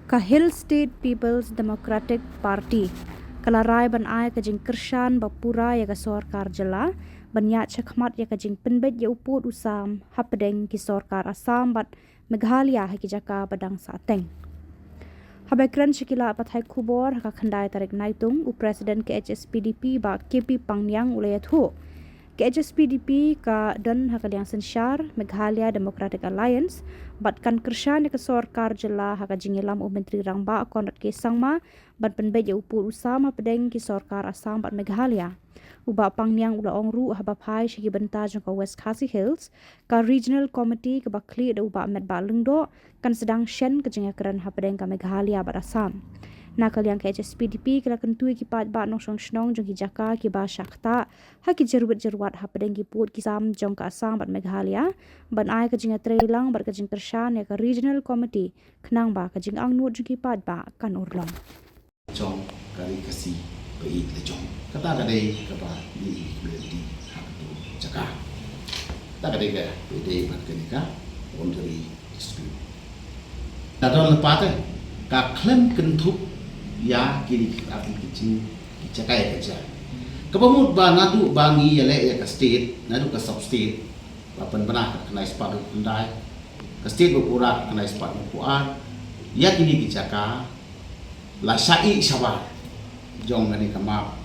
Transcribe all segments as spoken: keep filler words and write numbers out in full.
Ka Hill State People's Democratic Party ka la rai ban ai ka jingkyrshan ba pura ïa ka sorkar jylla ban ïaid shakhmat ïa ka jingpynbeit ïa u pud u sam hapdeng ki sorkar Assam bad Meghalaya ha ki jaka ba dang sahteng. Haba kren sha ki lad pathai khubor ha ka khyndai tarik Naitung, u President ka H S P D P Bah K P Pangniang u la ïathuh, ka H S P D P ka don ha ka liang synshar Meghalaya Democratic Alliance bad kan kyrshan ïa ka sorkar jylla ha ka jingïalam u Myntri Rangbah Conrad K Sangma ban pynbeit ïa u pud u sam hapdeng ki sorkar Assam bad Meghalaya. U Bah Pangniang u la ong ruh haba phai sha ki bynta jong ka West Khasi Hills, ka Regional Committee kaba khlieh da u Bah Metbah Lyngdoh kan sdang shen ka jingïakren hapdeng ka Meghalaya bad Assam. Na ka liang ka H S P D P ka la kyntu ïa ki paidbah nongshong shnong jong ki jaka kiba shah ktah ha ki jyrwit jyrwat hapdeng ki pud ki sam jong ka Assam bad Meghalaya ban ai ka jingïatreilang bad ka jingkyrshan ïa ka Regional Committee khnang ba ka jingangnud jong ki paidbah kan urlong. Jong ka ri Khasi ba ïeit la jong. Kata ka dei kaba ngi ïeit lynti ha kato ka jaka. Kata ka dei kaba ïadei bad kane ka boundary dispute. Ka don lypa te ka khlem kynthup ïa kine ki article ki jing ki jaka ïa ka jaka. Kaba mut ba naduh ba ngi ïaleh ïa ka state, naduh ka sub state, ba pynbna ka khyndai spah hynñiewphew khyndai, ka state ba pura ka khyndai spah hynñiewphew ar, ïa kine ki jaka la shah ïeh shabar jong kane ka map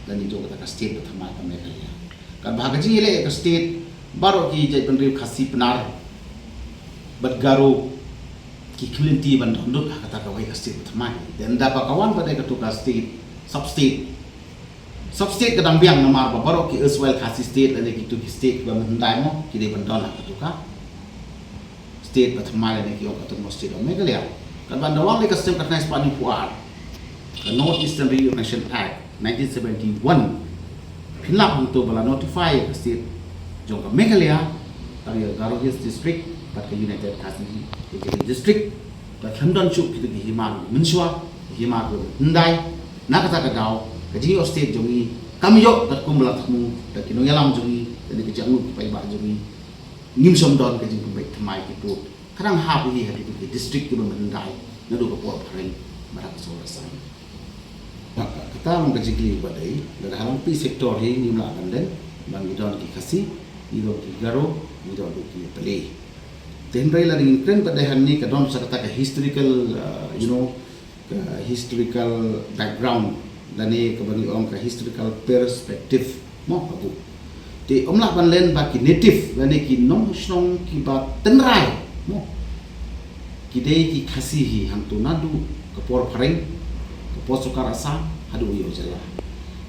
lane jong kata ka state ba thymmai ka Meghalaya. Katba ha ka jingïaleh ïa ka state baroh ki jaitbynriew Khasi, Pnar bad Garo ki khlem lynti ban don lut ha kata kawei ka state ba thymmai. Te ynda ba ka wan pat ïa kato ka state, sub state, sub state ka dang biang namar ba baroh ki erstwhile Khasi state lane kito ki state kiba mynhyndai mo ki dei ban don ha kato ka state ba thymmai lane ki ong ka Autonomous State of Meghalaya. Katba ynda wan ïa ka snem ka khyndai spah hynñiewphew ar, ka North Eastern Reorganisation Act nineteen seventy-one pynlap hangto ba la notify ïa ka state jong ka Meghalaya tang ïa Garo Hills District bad ka United Khasi Jaintia Hills District. Ba khlem don shuh kito ki hima mynshuwa, ki hima mynhyndai. Na kata ka daw ka jingïoh state jong ngi kam ïoh katkum ba la thmu da ki nongïalam jong ngi, da ki jingangnud ki paidbah jong ngi. Ngim shym don ka jingpynbeit thymmai ki pud. Ka dang hap hi ha kito ki district kiba mynhyndai naduh ka por phareng bad ha ka sor Assam. Kata long ka jingkylli ba dei, lada ha Longpih sector hi ngim lah ban len, ba ngi don ki Khasi, ngi don ki Garo, ngi don ruh ki Nepali. Te hynrei lada ngin kren pat dei hangne ka don sa kata ka historical, uh, you know, ka historical background lane kaba ngi ong ka historical perspective mo ka bu. Te ym lah ban len ba ki native lane ki nongshnong kiba tynrai mo ki dei ki Khasi hi hangto naduh ka por phareng, ka por sorkar Assam haduh ïa u jylla.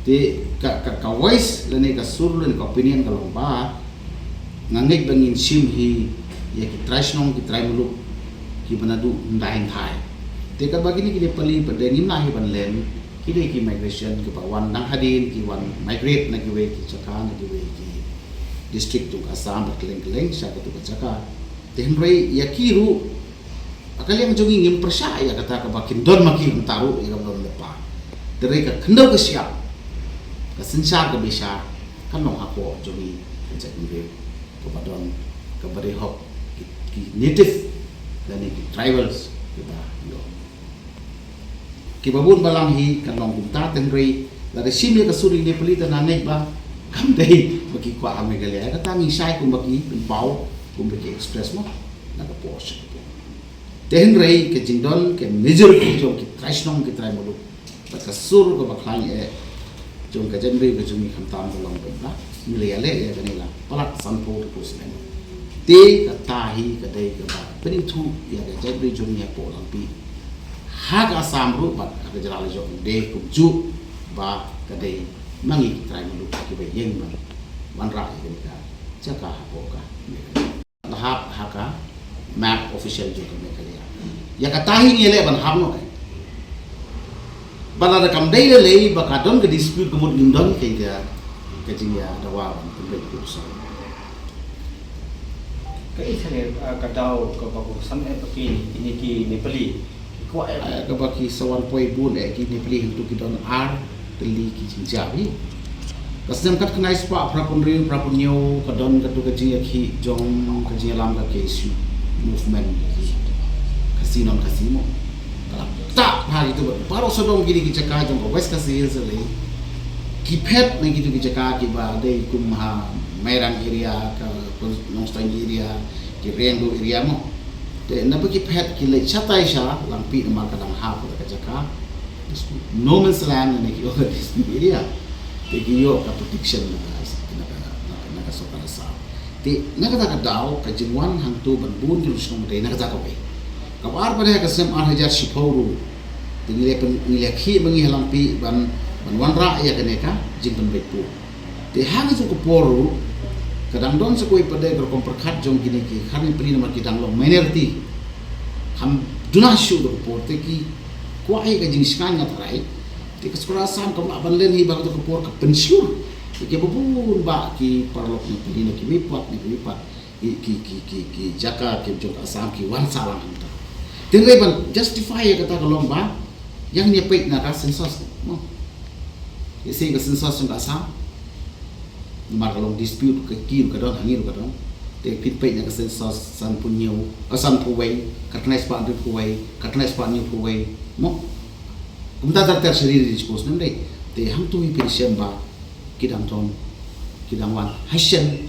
Te ka, ka, ka voice lane ka sur lane ka opinion ka long ba nga ngeit ba ngin shim hi ïa ki trai shnong ki trai muluk kiba naduh hyndai hynthai. Te katba kine ki Nepali pat dei ngim lah hi ban len, ki dei ki migration kiba wan dang hadien ki wan migrate na kiwei ki jaka na kiwei ki district jong ka Assam bad kylleng kylleng sha kato ka jaka. Te hynrei ïa ki ruh ha ka liang jong ngi ngim pyrshah ïa kata kaba kin don ma ki kumta ruh ïa kaba don lypa. Te hynrei ka khyndew ka shyiap, ka synshar ka bishar kan long hapoh jong ngi ka jaitbynriew kaba don, kaba dei hok ki, ki native lane ki tribals kiba don. Kiba bun balang hi kan long kumta, te hynrei lada shim ïa ka sur ïa ki Nepali te nga ngeit ba kam dei ba ki kwah ha Meghalaya, kata ngi shai kumba ki pynpaw, kumba ki express mo na ka por sha ka por. Te hynrei ka jingdon ka majority jong ki trai shnong ki trai muluk bad ka sur kaba khlaiñ eh jong ka jaitbynriew ka jong ngi khamtam ka long ba ngi la ïaleh ïa kane la palat sanphew percent. Te kata hi ka dei kaba pynithuh ïa ka jaitbynriew jong ngi hapoh Langpih, ha ka Assam ruh bad ha ka jylla la jong, dei kumjuh ba ka dei ma ngi ki trai muluk kiba ïeng ban wanrah ïa kane ka jaka hapoh ka Meghalaya. La hap ha ka map official jong ka Meghalaya. Ïa kata hi ngi leh ban hap noh. Ba lada kam dei lei lei ba ka don ka dispute ka mut ngim don ka, ka jingïadawa ban pynbeit ka sor. Ka internet, ah, ka daw kaba ko san eh ba ki, kine ki Nepali ki kwah eh. Ah, kaba ki sa wan poi bun eh ki Nepali hangtu ki don ar tylli ki jingjia hi. Ka snem khatkhyndai spah phraphew hynriew phraphew hynñiew ka don katu ka jingïakhih jong ka jingïalam ka K S U movement, Khasi non Khasi mo. Ka la Kitu ba baroh sawdong kine ki jaka jong ka West Khasi Hills lei ki phet na kitu ki jaka kiba dei kum ha Mairang area, ka Nongstoiñ area, ki Riangdo area mo. Te naba ki phet ki leit shatai sha Langpih namar ka dang hap ka jaka dispute, no man's land ne ki ong ka dispute area. Te ki ïoh ka protection na ka, na ka, na ka, na ka sorkar Assam. Te na kata ka daw ka jingwan hangto ban bun ki ruh shnong te na kata kawei. Kaba ar pat ha ka snem ar hajar shiphew ruh, te ngi la pyn-, ngi la khih ma ngi ha Langpih ban, ban wanrah ïa kane ka jingpynbeit pud. Te ha katu ka por ruh ka dang don sa kawei pat de ka rukom pyrkhat jong kine ki Khar Nepali namar ki dang long minority. Kham duna shuh da ka por te ki kwah ïa ka jingshngaiñ, nga tharai. Te ka sorkar Assam kam lah ban len hi ba katu ka por ka pynshlur ïa kiba bun bah ki paralok Nepali na kiwei pat na kiwei pat ki, ki, ki, ki, ki jaka ki jong ka Assam ki wan sah lang hangta. Te hynrei ban justify ïa kata ka long ba ïa ngin ïa peit na ka census mo. Ïa se ka census jong ka Assam. Namar ka long dispute, ka ki ruh ka don, ha ngi ruh ka don. Te phin peit na ka census sanphew hynñiew, ah, sanphew wei, khatkhyndai spah hynriewphew wei, khatkhyndai spah hynñiewphew wei mo. Kumta ter ter sha ri ri jong ka snem dei. Te hangto hi phin shem ba ki dang don, ki dang wan ha shen,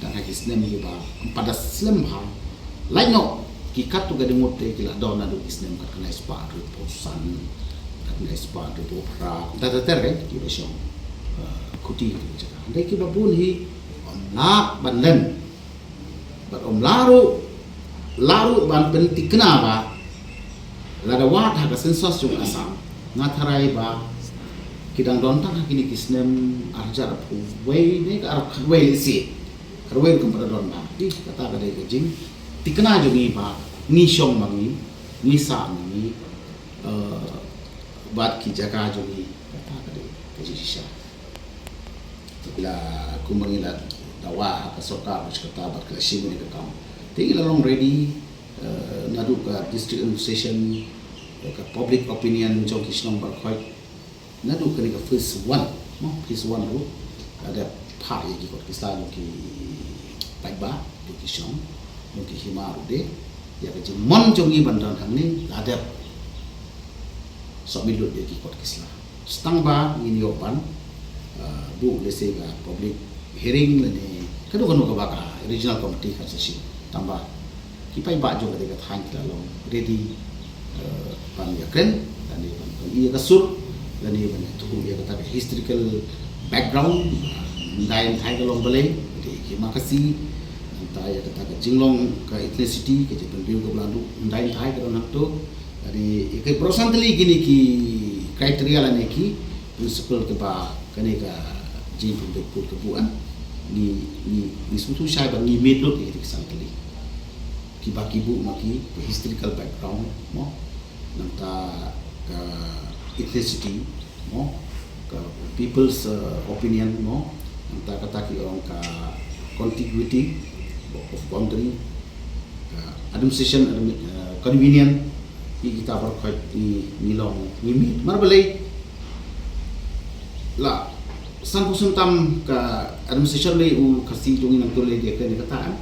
dang ha ki snem kiba ym pat da slem bha. Lait noh ki katto katne ngut te ki la don naduh ki snem khatkhyndai spah hynriewphew san, khatkhyndai spah hynriewphew phra, kumta ter ter, kan, kiba shong, eh, khuti khuti jaka. Hynrei kiba bun hi ym lah ban len. Bad ym lah ruh, lah ruh ban pynthikna ba lada wad ha ka census jong Assam, nga tharai ba ki dang don tang ha kine ki snem ar hajar arphew wei ne ka arphew khatwei lehse. Khatwei ruh kam pat da don bha. Te kata ka dei ka jingthikna jong ngi ba ngi shong ma ngi, ngi sah ma ngi, eh, bad ki jaka jong ngi. Kata ka dei ka jingshisha. Te ki la, kumba ngi la dawa ha ka sorkar, ha ka sorkar bad ki la shim ïa ka kam. Te ngi la long ready, eh, naduh ka district administration, eh, ka public opinion jong ki shnong baroh khoit. Naduh kane ka phase one, no, phase one ruh la dep phah ïa ki kot ki sla jong ki paidbah, jong ki shnong, jong ki hima ruh de. Ïa ka jingmon jong ngi ban don hangne la dep submit lut ïa ki kot ki sla. Tang ba ngin ïoh ban, uh, buh lehse ka public hearing lane kano kano kaba ka regional committee kan sa shim. Tang ba ki paidbah jong kata ka thaiñ ki la long ready, uh, ban ïakren lane ban, ban ïa ka sur lane ban ïathuh ïa kata ka historical background. Hyndai Thai ka long balei, ki Khasi, nangta ïa kata ka jinglong ka ethnicity, ka jingpynbeit ka ba la duh, Hyndai Thai ka don hangto. Lane ïa ka baroh san tylli kine ki criteria lane ki principle kiba kane ka jingpynbeit pud ka buh, ngi, ngi, ngi sngewthuh shai ba ngi meet lut ïa ki san tylli kiba ki buh ma ki historical background mo, nangta ka ethnicity mo, ka people's, uh, opinion mo, nangta kata ki ong ka contiguity of boundary, ka administration, admi-, uh, convenient, ki kita baroh khoit ngi, ngi long, ngi meet. Namar balei, la sanphew snem tam ka administration lei u Khasi jong ngi nangto lei de kane kata, em.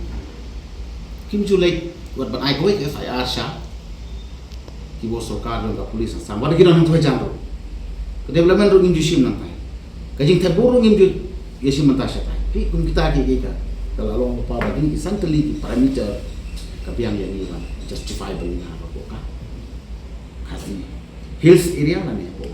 Kim ju leit wat ban ai kawei ka F I R sha ki bor sorkar jong ka police Assam, wat ki don hangto hajan ruh. Ka development ruh ngim ju shim nangtai. Ka jingthep bor ruh ngim ju ïa shim mynta shatai. Phi kum kita ki, ki ka, ka la long ba pa ba dei ki san tylli ki parameter ka biang ïa ngi ban justify ba ngi ha ka, ka Khasi Hills area lane ka